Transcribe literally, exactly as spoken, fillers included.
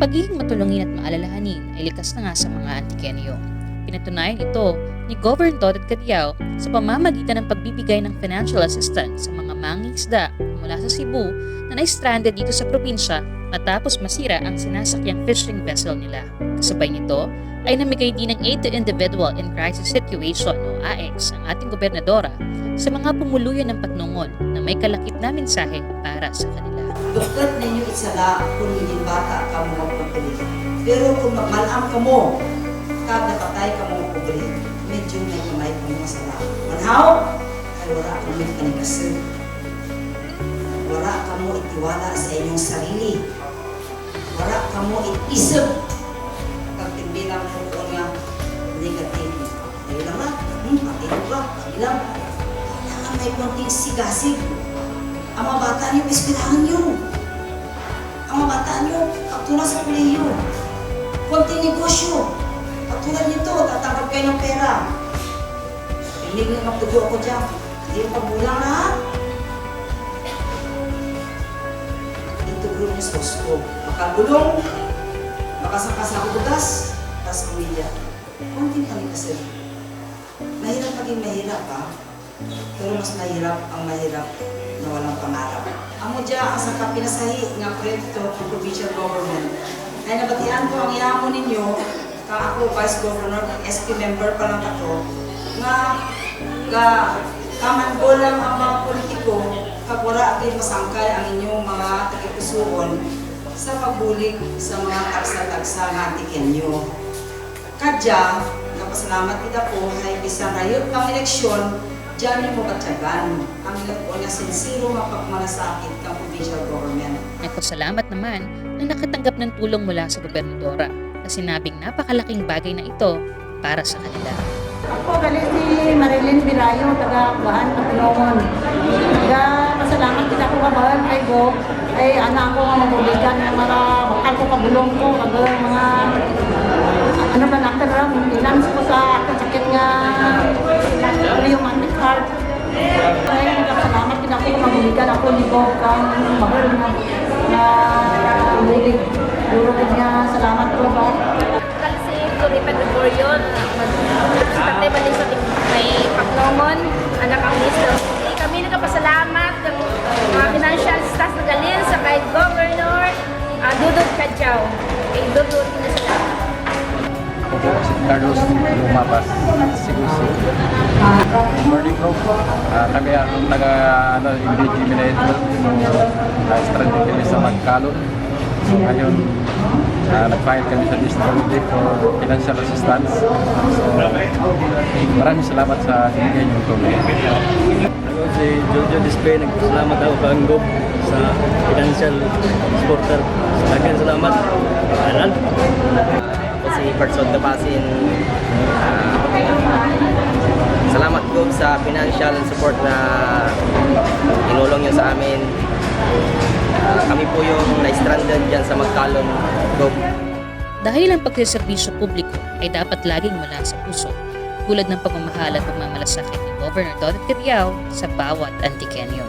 Pagiging matulungin at maalalahanin ay likas na nga sa mga Antiqueño. Pinatunayan ito ni Governor Dodod Cadiao sa pamamagitan ng pagbibigay ng financial assistance sa mga mangingisda mula sa Cebu na na-stranded dito sa probinsya matapos masira ang sinasakyang fishing vessel nila. Kasabay nito ay namigay din ng Aid to Individual in Crisis Situation o AICS ang ating gobernadora sa mga pumuluyo ng Patnongon na may kalakip na mensahe para sa kanila. Dukot ninyo it sala kon ginbata kamo nga pobre. Pero kon magmal-am kamo kag napatay kamo nga pobre, medyo may gamay kamo nga sala. Manhaw, kay wara kamo it paningkasud. Wara kamo it tiwala sa inyong sarili. Wara kamo it isug. Kag timbilan ko nga negative. Dali lang na. Hmm, pati ko ba? Dali lang. Kailangan may konting sigasig. Ang mga bata niyo, eskwelahan niyo. Ang mga bata niyo, pagtuna sa kolehiyo. Konting negosyo. Katulad nito, tatanggap kayo ng pera. Hindi nga magtugo ako dyan. Hindi yung pagbulang na. Itugro niyo sa Costco. Makagulong, makasaka sa bugas, tas pamilya. Konting paningkasud. Mahirap maging mahirap, ha? Pero mas mahirap ang mahirap na walang pangarap. Amo dya ang sangka pinasahi nga proyekto kang provincial government. Kay nabatian ko ang yaon ninyo, kang ako vice governor, S P member pa lang ako, nga ga-come and go lang ang mga politiko, kag wara gid masangkay ang inyong mga tagipusuon sa pagbulig sa mga tagsa-tagsa nga Antiqueño. Kadya, nagapasalamat gid ako hay bisan rayo pa ang eleksyon, dyan ninyo batyagan ang inyong sinsero nga pagmalasakit kang provincial government. Nagpasalamat naman ang nakatanggap ng tulong mula sa gobernadora na sinabing napakalaking bagay na ito para sa kanila. Ako gali si Marilyn Birayo, taga Akbahan, Patnongon. Nagapasalamat gid ako kabahul kay Gov. Ay, ana ako nga mabuligan nga mga bakal ko kabulong ko, kag mga, ano ba, nakon ra, maintenance ko sa akon sakit nga rheumatic heart. Ay, nagapasalamat gid ako nga mabuligan ako ni Gov kang bahul nga, nga bulig. Duro gid nga salamat ko ba. Kami si Florita Gregorio, mag-, si Tatay Balisa, may Patnongon, anak ang Mister Rudy. Kami nagapasalamat ng mga financial assistance na galing sa kay Governor, ah, Dodod Cadiao. Kay Dodod, salamat. Ako po si Carlos Lumabas, Cebu City. Good morning po. Ah, kami ang taga, ano, M D G Minaito. Ah, stranded kami sa Magkalon. So, ngayon, ah, nag-file kami sa D S W D for financial assistance. So, maraming salamat sa binigay niyong tulong. Ako si Jojo Dispe, nagpasalamat ako kang Gov sa financial supporter. Daghang salamat. Anan. Ako si Patson Tapasin. Ah, salamat, Gov, sa financial support na tinulong niyo sa amin. Ah, kami po yung na-stranded dyan sa Magkalon, Gov. Dahil ang pagseserbisyo publiko ay dapat laging mula sa puso, tulad ng pagmamahal at pagmamalasakit ni Governor Dodod Cadiao sa bawat Antiqueño.